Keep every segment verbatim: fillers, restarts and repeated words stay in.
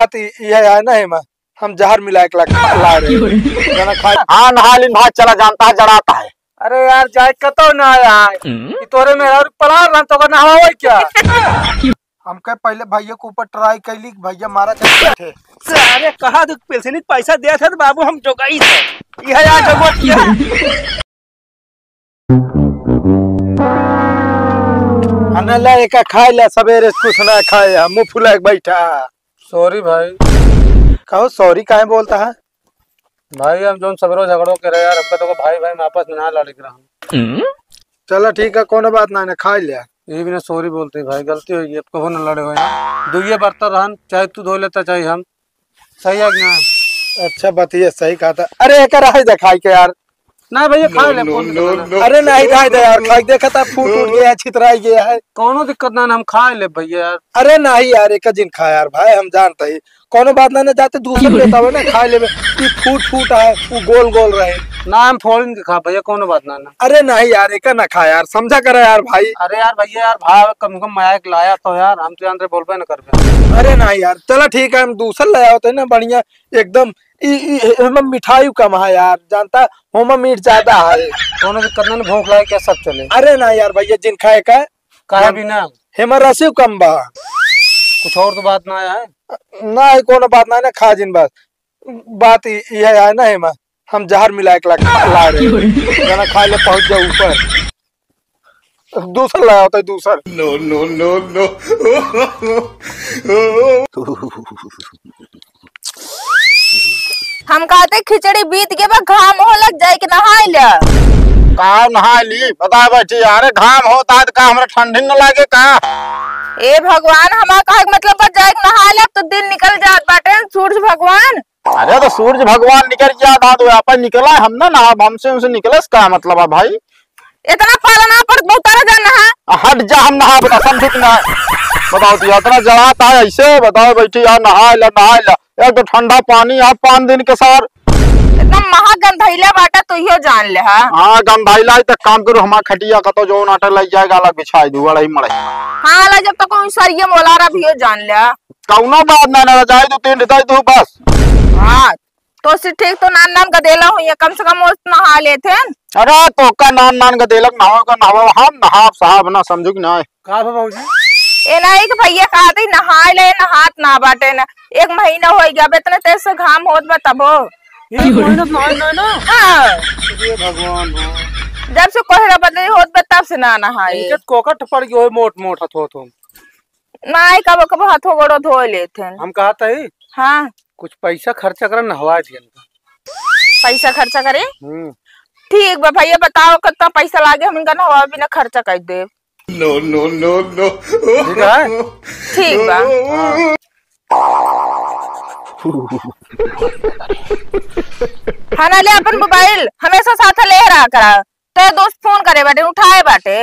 बात इ-, इहे है ना, एमा हम जहर मिलाए के ला, ला रहे हैं। जना खाए। हाँ, नहा लिन भाई, चला जानता है, जड़ाता है। अरे यार, जाए कतो ना आया है। हम्म। ई तोरे मेहरारू पलार रहन, तो ओकर नहावा होई क्या? हमके पहले भैया के ऊपर try कैली कि भैया मारा कैसे थे। सारे कहा दुख पेंशनी पैसा देत है तो बाबू हम जोगाई थे। यह यार जगत किया। अना ला एका खाए ला, सवेरे से कुछ ना खाए, हम मुंह फुला के बैठा। Sorry भाई। कहो sorry काहे बोलता है? भाई, हम जौन सगरो झगड़ो के रहे यार, हमका तो भाई भाई में आपस में ना लड़े के रहन। चलो ठीक है, कोनो बात ना, ना खाए ले। ये भी ना sorry बोलते भाई, गलती हो गई, अब कबो ना लड़े होए। दुइये बर्तन रहन, चाहे तू धो लेता चाहे हम, सही है कि ना? अच्छा बतिया सही कहा था। अरे एक रहे दे खाए के यार। ना भैया, खा ले, कौन दिक्कत ना। अरे नहीं, रहे दे यार, खाए देखा था फूट उठ गया है, छितराई गया है। कोनो दिक्कत ना, हम खा ले भैया यार। अरे नहीं यार, एक जिन खा यार भाई, हम जानते ही कोनो बात ना, ना जाते दूसर लेता हो ना, खा लेबे। ई फूट फूट है, वो गोल गोल रहे। ना, हम फोड़न के खा भैया, कोनो बात ना, ना। अरे नहीं यार, एका ना खा यार, समझा करा यार भाई। अरे यार भैया यार, भाव कम से कम मया के लाया तो यार, हम तो जान रहे बोलबे ना करबे। अरे नहीं यार, चला ठीक है, हम दूसर ले आओ तो ना बढ़िया एकदम। ई, ई, एमे मिठाई कम है यार, जानता, होमा मीठ ज्यादा है। कोनो दिक्कत ना, भूख लागे क्या सब चले। अरे ना यार भैया, जिन खाए का काहे जान-, बिना? हेमा रसिव कम बा। कुछ और तो बात ना आया है? ना है, कोनो बात ना है ना, खा जिन बस। बात इ-, इहे है ना हेमा, हम जहर मिलाए के ला, ला रहे हैं। जना खाए ले पहुंच जाओ ऊपर। दूसर लाया होता है, दूसर। No, no, no, no। हम कहते खिचड़ी बीत के बा, घाम हो लग जाए के नहाए ले। का नहाए ली? बता बैठी, अरे घाम होता है तो का हमरा ठंडी न लागे का? ए भगवान, हमार कहे के मतलब बा जाए के नहाए ले, अब तो दिन निकल जात बाटे, सूरज भगवान। अरे तो सूरज भगवान निकल जात हा तो अपन निकला, हम ना नहाब, हमसे उनसे निकले से का मतलब है भाई? इतना पाला ना पड़त, बहुत तारा जाना है। आ, हट जा, हम नहा बता, समझू कि ना? बताओ तो, इतना जड़ात है ऐसे, बताओ बैठी यार, नहा ला, नहा ला। एक तो ठंडा पानी है पाँच दिन के सार। इतना महा गंधैला बाटा, तू इहो जान ले हा। हाँ, गंधैला है तो काम करो, हमार खटिया का तो जो नाटे लग जाएगा, अलग बिछाई दू, अड़ही मड़ही। हाँ, ला जब तक कोई सरिये मोलारा भी हो जान ले हा। कौनो बात ना, ना जाए दो, तीन रिताई दू बस। हाँ, तो से ठीक तो नान नान गदेला हुई है, कम से कम ओस नहा लेते हैं। अरे तो का नान नान गदेलक नहाओ का नहाओ, हम नहाब साहब ना, समझू कि ना? का बा बाबूजी? ए ना, एक भैया कहा थे नहाए ले, नहात ना बाटे ना, एक महीना हो गया, अब इतने तेज से घाम होत बा तबो। एक महीना से नहाए ना, ना? हाँ। हे भगवान हो। जब से कोहरा बदली होत बा तब से ना नहाए। इनके कोकट पड़ गयो है मोट मोट हथो तो। नाई, कबो कबो हाथो गोड़ो धो लेत हन। हम कहत हई, हाँ। कुछ पैसा खर्चा करा, नहवा दिया इनका। पैसा खर्चा करे? हम्म। ठीक बा भैया, बताओ कितना पैसा लागे, हम इनका नहवा बिना खर्चा कर देब। No, no, no, no। ठीक है? ठीक बा। हाँ। हाँ ना, ले अपन मोबाइल हमेशा साथ ले रहा करा। ते दोस्त फोन करे बाटे, उठाए बाटे।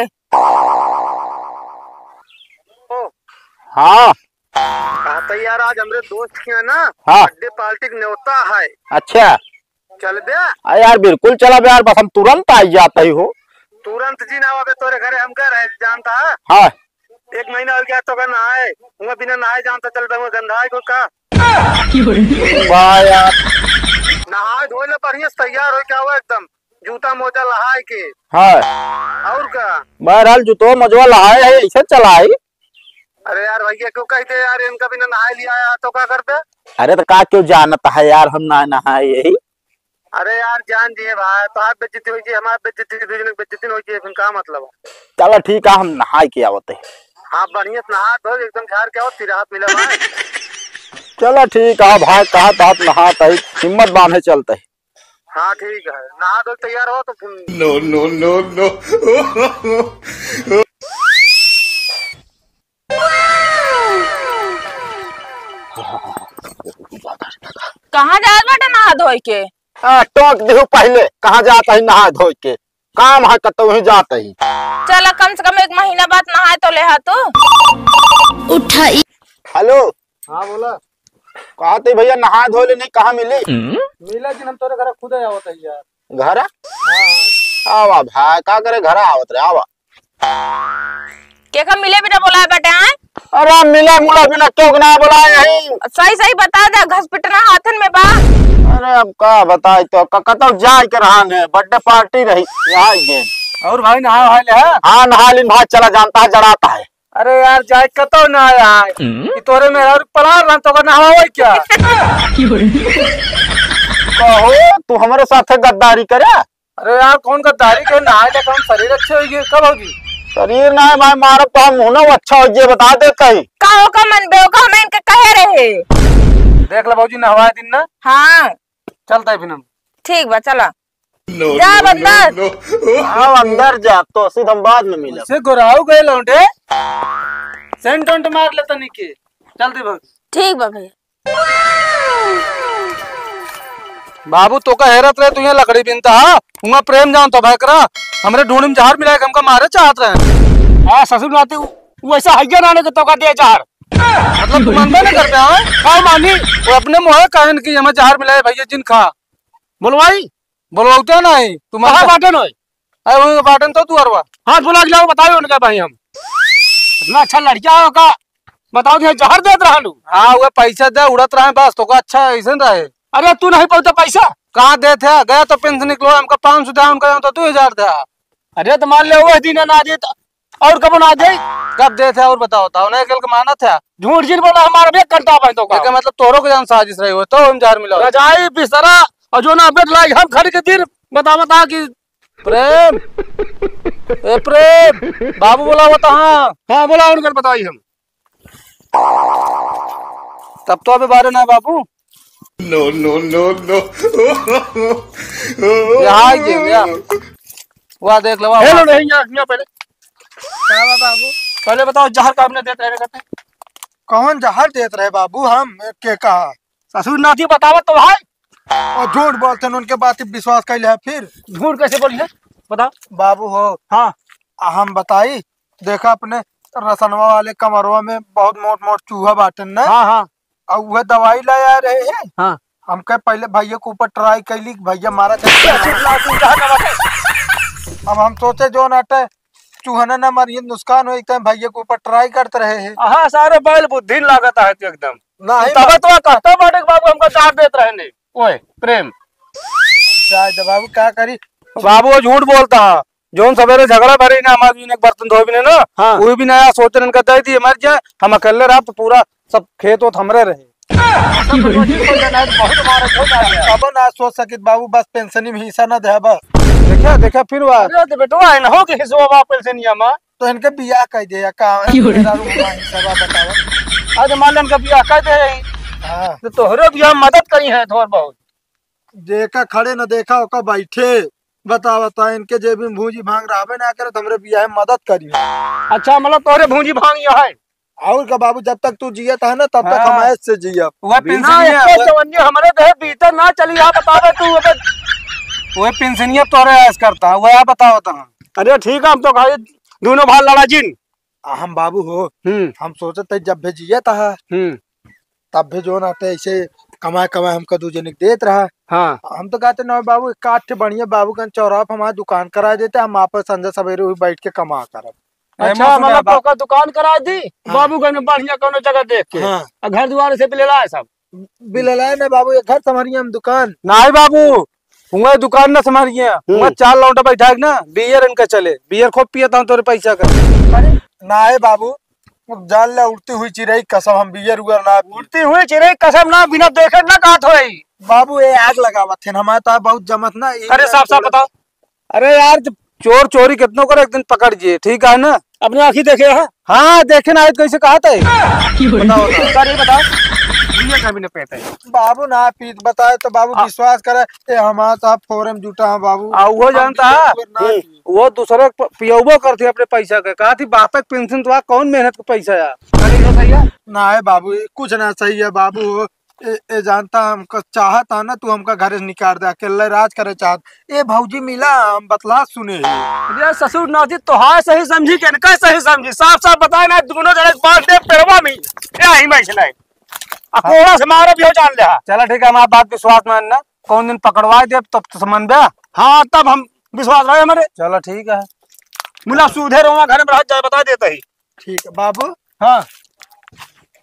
हाँ। कहता यार, आज हमरे दोस्त के यहाँ ना, हाँ। बर्थडे पार्टी के न्योता है। अच्छा। चलबे? आ यार, बिल्कुल चलब यार, बस हम तुरंत आ जात ही हो। तुरंत जी ना आवे तोरे घरे, हम कह रहे जानता है। हाँ। एक महीना हो गया तो का नहाए, हुआ बिना नहाए जानता चल बे, गंधाए को का? वाह यार। नहाए धोए ले बढ़िया से तैयार हो के आवा एकदम, जूता मोजा लहाए के। हाँ। और का? बहरहाल जूतो मोजवा लहाए है, ऐसे चलाई। अरे यार भैया क्यों कहते यार, इनका बिना नहाए लिया आया तो का करते? अरे तो का क्यों जानता है यार, हम ना नहाए यही। अरे यार, जान दिए भाई, तोहार बेइज्जती होई जी, हमार बेइज्जती, दुई जने के बेइज्जती न होई जी, फिर का मतलब है? चला ठीक है, हम नहाए के आवत है। हाँ, बढ़िया से नहा धो, एकदम झाड़ के आओ, फिर हाथ मिला भाई। चला ठीक है भाई, कहा तो हाथ नहा तही, हिम्मत बांधे चलते। हाँ ठीक है, नहा धो तैयार हो तो फिर। No, no, no, no। कहाँ जात बाटे नहा धोए के? आ, टोक दिहु पहले, कहाँ जात ही नहा धोए के? काम है कतौ ही जात ही। चला, कम से कम एक महीना बाद नहाए तो ले हा तू। उठाई। हेलो। हाँ, बोला। कहते भैया नहा धो ले नहीं, कहाँ मिली? मिला जी, हम तोरे घर खुद आवत है यार। घर? हाँ, हाँ। आवा भाई, का करे घर आवत रे, आवा। केका मिले बिना बोलाए बाटे, आय? अरे मिला मुला बिना चौक ना बोला यही। सही सही बता दे, घस पिटना हाथन में बा। अरे अब का बताई तो, क-, कतौ जाए के रहन है, बर्थडे पार्टी रही, यहाँ ही गए। और भाई नहा वहा ले, हाँ? हाँ नहा लिन भाई, चला जानता है जड़ाता है। अरे यार जाए कतौ ना आया है। हम्म? कि तोरे में और पलार रहन तो का नहावा क्या? कहो तू हमारे साथ गद्दारी करे? अरे यार, कौन गद्दारी के, नहाए ले कौन शरीर अच्छे होइगे, कब होगी? शरीर ना है भाई, मारब तो हम मुँह ना अच्छा हो जे, बता देत ही। का ओका मन बे, ओका हम इनके कहे रहे। देख ले भौजी, नहवाए दिन ना। हाँ। चलता है फिर हम। ठीक बा, चला। जा बंदर। आओ अंदर जा, तो सीधा हम बाद में मिलब। से गोराऊ गए लौंडे। सेंट वेंट मार ले तनी के। चलते भौजी। ठीक बा भैया। बाबू, तोका हेरत रहे, तू यहाँ लकड़ी बीनता हा? उहाँ प्रेम जान तो भय करा, हमरे ढूंढी में जहर मिलाए के हमका मारे चाहत रहे। हाँ, ससुर नाती उ-, उ वैसा हइये ना ने के तोका दे जहर। मतलब, तू मानबे ना करते, हाँ? का मानी? वो अपने मुँहे कहन कि हमें जहर मिलाए भैया जिन खा। बोलवाई? बोलवाते नहीं, तू कहाँ मानबे? बाटे नोय? अरे, वहीं बाटन तो दुअरवा। हाँ, बोला के लाओ, बताओ उनका भाई हम। इतना अच्छा लड़का हो का? बताओ, ये जहर देत रहलू। हाँ, वो पैसा दे, उड़त रहे बस, तोका अच्छा ऐसे रहे। अरे, तू नहीं पाऊ तो पैसा? कहाँ देत है? गया तो पेंशन निकलो, हमका पाँच सौ दे, उनका तो दो हजार दे। अरे, तो मान ले, वो दिन ना दे तो और कब ना दे? कब देत है और बताओ, बताओ, नहीं कल के मानत है। झूठ जिन बोला, हमारा भी कंटा बहन तो का। एकर मतलब तोरो के जान साजिश रही हो, तो हम जहर मिला। रजाई, बिस्तरा और जो ना बेड लाई, हम खड़ी के दिन बता, बता कि प्रेम, ए प्रेम, बाबू बोला होता, हाँ। हाँ, बोला, उनकर बताई हम। तब तो अबे बारे ना बाबू। No, no, no, no। यहाँ आइए, यहाँ। वाह, देख लो, वाह, हेलो, वाह। नहीं, यहाँ, यहाँ पहले। का बा बाबू? पहले बताओ, जहर का आपने देत रहे करते? कौन जहर देत रहे बाबू? हम के कहा? ससुर नाती बतावत तो भाई। और झूठ बोलते हैं, उनके बात पे विश्वास कर लिया फिर। झूठ कैसे बोली है? बताओ। बाबू हो। हाँ। आ हम बताई, देखा अपने रसनवा वाले कमरवा में बहुत मोट मोट चूहा बाटन ना। हाँ, हाँ। और वह दवाई लाया रहे हैं। हाँ। हमके पहले भैया के ऊपर ट्राई कैली कि भैया मारा था। अब हम सोचे जो नाटे चूहना ना मरिए, नुकसान होई, तब भैया के ऊपर ट्राई करते रहे हैं। हाँ, सारे बैल बुद्धि लागत है तू एकदम। नहीं तब बा- तो कहता बाटे कि बाबू हमको जहर देत रहे नहीं। ओए, प्रेम। जाए दे बाबू, का करी? बाबू, वो झूठ बोलता है। जौन सवेरे झगड़ा भरे ना, हमारे एक बर्तन धोए भी नहीं ना, हाँ। वो भी ना आया, सोचन इनका दे दिए, मर जाए, हम अकेले रह तो पूरा सब खेत वोत हमरे रहे। बहुत मारे, बहुत मारे। अब ना सोच सकित बाबू, बस पेंशनी में हिस्सा ना दे बस। देखा, देखा फिर हुआ। अरे तो बेटवा है ना हो कि हिस्सा बा पेंशनिया में। तो इनके बियाह कर दे या का? क्यों रे? मेरा रूम में हिस्सा बा, बताओ। आज मान लो इनका बियाह कर दे। हाँ। तो तोहरे बियाह में मदद करी है थोड़ बहुत। जेका खड़े न देखा ओका बैठे। बता, बता, इनके जेब में भूंजी भांग रहबे ना करे तो हमरे बियाह में मदद करी। अच्छा, मतलब तोहरे भूंजी भांग यह है? और का बाबू, जब तक तू जियत है ना, तब तक हाँ। हम ऐसे जियब। वह बिना पेंशनिया, एको वह जवनिया हमरे देह भीतर ना चली, आप बतावे तू अबे। वह पेंशनिया तोहरे ऐस करता है, वह आप बताओ तो। अरे ठीक है, हम तो भाई दोनों भाई लड़ा जिन। आ, हम बाबू हो, हम्म। हम सोचत है जब भी जियत है, हम्म। तब भी जो ना ते ऐसे कमाए कमाए हमका दू जने के देत रहा। हाँ। हम तो कहते ना बाबू, एक आध ठे बढ़िया बाबू गंज चौराहा पे हमारा दुकान करा देते, हम आप संझा सवेरे वही बैठ के कमा करब। अच्छा, एमा सुना मतलब बा- ओकर दुकान करा दी, हाँ। बाबू गंज में बढ़िया कोनो जगह देख के। हाँ। आ घर दुआर से भी ले लाए सब। भी ले लाए ना बाबू, एक घर संभालिए हम दुकान। नहीं बाबू, हुआ दुकान ना संभालिए, हम्म। हुआ चार लौंडा बैठा के ना, बियर इनका चले, बियर खूब पियत हूँ तोरे पैसा का। अरे, नाहे बाबू, जान ले उड़ती हुई चिरई कसम, हम बियर उयर ना पी। उड़ती हुई चिरई कसम ना, बिना देखे ना कहत होई। बाबू, ये आग लगावत है, हमारे तो बहुत जमत ना, ये अरे, साफ साफ बताओ। अरे यार, जब चोर चोरी कितनों करे, एक दिन पकड़ जिए, ठीक है ना? अपने आँखी देखे हैं? हाँ, देखे ना, आए तो कैसे कहा था? बताओ, बताओ। सर, ये बताओ, ये कभी नहीं पीते? बाबू ना पीत, बताए तो बाबू आ- विश्वास करे, ए, हमारा साहब फोरम जुटा है बाबू। आ, वो हम जानता बियर है? उयर ना हम्म। पी। वो दूसरे प-, पियौबो करती अपने पैसा के, कहा थी बापक पेंशन तो आ, कौन मेहनत का पैसा यार? अरे, ये सही है? ना है बाबू, ये कुछ ना सही है बाबू। ए, ए जानता, हमका चाहत है ना, तू हमका घरे से निकाल दे, अकेले राज करे चाहत। ए भौजी मिला, हम बतला सुने ही। अरे ससुर नाती, तोहार सही समझी कि इनका सही समझी? साफ साफ बताए ना, दोनों जने बांध दे पेड़वा में, क्या ही मैं इसने। आ कोड़ा से मारो भी हो जान ले। चला ठीक है, हमारा बात विश्वास मान ना, कौन दिन पकड़वाए दे तब तो समझ बे। हाँ, तब हम विश्वास रहे हमारे। चला ठीक है। मिला सूधे रहो, घर में रह जाए, बता देता ही। ठीक है बाबू। हाँ।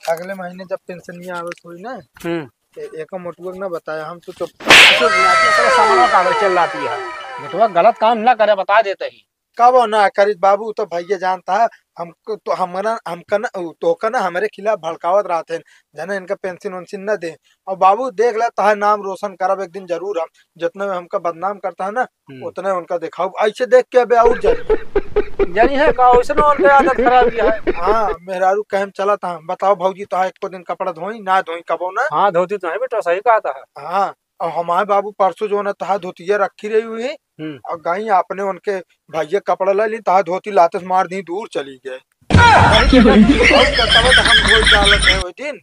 अगले महीने जब पेंशनिया आवत होई ना, हम्म। ए-, एको मोटुआ के ना बताया, हम तो चुप। चुप ना, चुप, सामने कागज चल रहा है। बेटवा गलत काम ना करे, बता देते ही। कबो ना करित बाबू, तो भैया जानता है, हमको तो, हमरा, हमका ना, उ, तोहका ना हमरे खिलाफ भड़कावत रहत हैं, जाने इनका पेंशन वेंशन ना दे। और बाबू देख ले, तहार नाम रोशन करब एक दिन जरूर हम, जितना में हमका बदनाम करता है ना, हम्म। उतने उनका देखाऊ। ऐसे देख के अबे और जरी। जरी है का, वैसे ना उनका आदत खराब ही है। हाँ, मेहरारू कहे हम चलत हैं, बताओ भौजी, तहार एको दिन कपड़ा धोई, ना धोई कबो ना। हाँ, धोती तो है बेटा, सही कहा था। हाँ, और हमारे बाबू परसों जो ना तहार धोतिया रखी रही हुई, हम्म। और गई आपने उनके भैया कपड़ा ले ली, तहार धोती लाते से मार दी, दूर चली गए। और बताओ तो हम धोई डालत है वो दिन।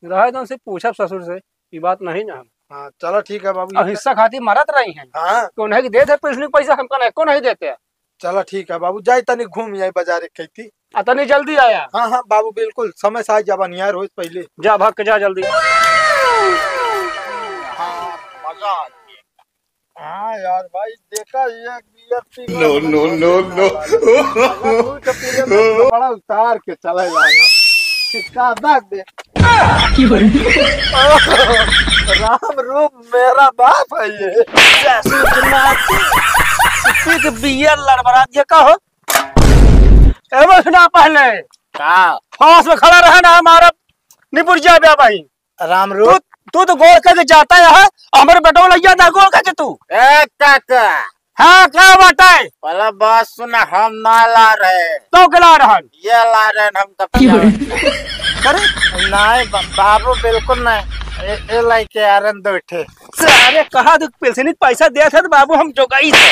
रहे तो उनसे पूछब ससुर से, ये बात नहीं ना हम। हाँ, चलो ठीक है बाबू, अब ये हिस्सा खातिर मरत रही हैं। हाँ। तो उन्हें की देते पेंशन के पैसा, हमका ना एको नहीं देते। चलो ठीक है बाबू, जाए तनी घूम आई बाजार एक खेती। आ तनी जल्दी आया। हाँ, हाँ बाबू, बिल्कुल समय से आ जाबा, नियार होई पहले। जा भाग के जा जल्दी। हाँ, मजा आ गया। हाँ यार भाई, देखा ये बियर पी के No, no, no, no। बड़ा उतार के चले लागा। किसका दे। राम रूप मेरा बाप है ये। ससुर के नाती। पी के बियर लड़बड़ा दिया का हो? ए, बस ना पहले। का? पास में खड़ा रहे ना हमारा निपुर जा बे भाई। राम तू, रूप। तू तो गोड़ करके जाता है, हाँ? हमरे बेटवा लग जाता है गोड़ करके तू। ए काका। हाँ, का बात है? पहला बात सुन, हम ना ला रहे। तो के ला रहन? ये ला रहे हम तो। अरे? नहीं बा-, बाबू बिल्कुल नहीं। ए, ए लाई के आ रहे दो ठे। अरे कहा तू पेंशन पैसा दिया था तो बाबू हम जोगाई थे।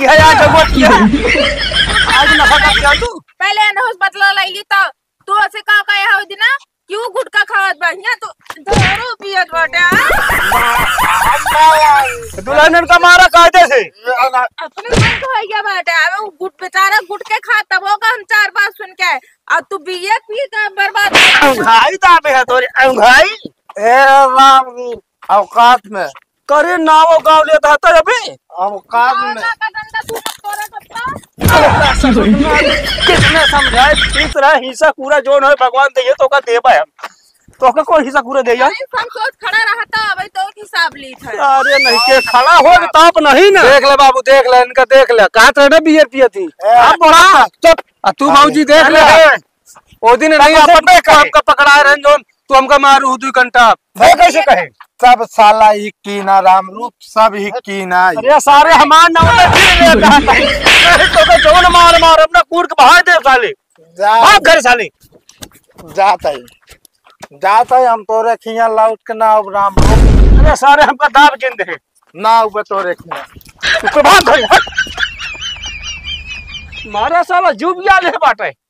यह यार जगह किया। आज नफा कर दिया तू। पहले अनहोस बदला लाई ली तो तू ऐसे का कहे हो दिना? क्यों गुटखा खावत बा? हियां तो दारू पियत बाटे, हाँ? दुल्हन का मारा कायदे से। अपने मन को है क्या बाटे? अबे वो गुट-, बेचारा गुटखे खा, तब होगा हम चार बात सुन के। और तू बियर पी के बर्बाद कर दिया। औंघाई दाबे है तोरे, औंघाई। ए राम रूप, औकात में। करे नावो गाँव लेत हता अबे। औकात में। गाँव का डंडा तू तोरे सत्ता। कितने समझाए, ठीक रहा, हिस्सा पूरा जोन है, भगवान दे, ये तो का देबा हम। तो का कौन हिस्सा पूरा दे यार? अरे, हम सोच खड़ा रहा था, अबे तो हिसाब ली था। अरे नहीं, के खड़ा हो, तो आप नहीं ना। देख ले बाबू, देख ले, इनका देख ले। कहा था ना बियर पिए थी। ए, आप बड़ा। चुप। आ तू अरे, बाबूजी देख ले। अरे। ओ दिन नहीं, अपन अपन देख के। हमका पकड़ा रहे जोन, तू हमका मारू दू घंटा। वो कैसे कहे? सब साला ही कीना राम रूप, सब ही कीना ही। अरे सारे हमार नाम में फिर ले जाता है। नहीं तो के जौन मार मार अपना कूट के बहा दे साले। जा। भाग घर साले। जाता ही। जाता ही हम तोरे खिया लौट के ना अब राम रूप। अरे सारे हमका दाब जिंद है। ना अब तोरे खिया। तू तो भाग घर। मारा साला जुबिया ले बाटे।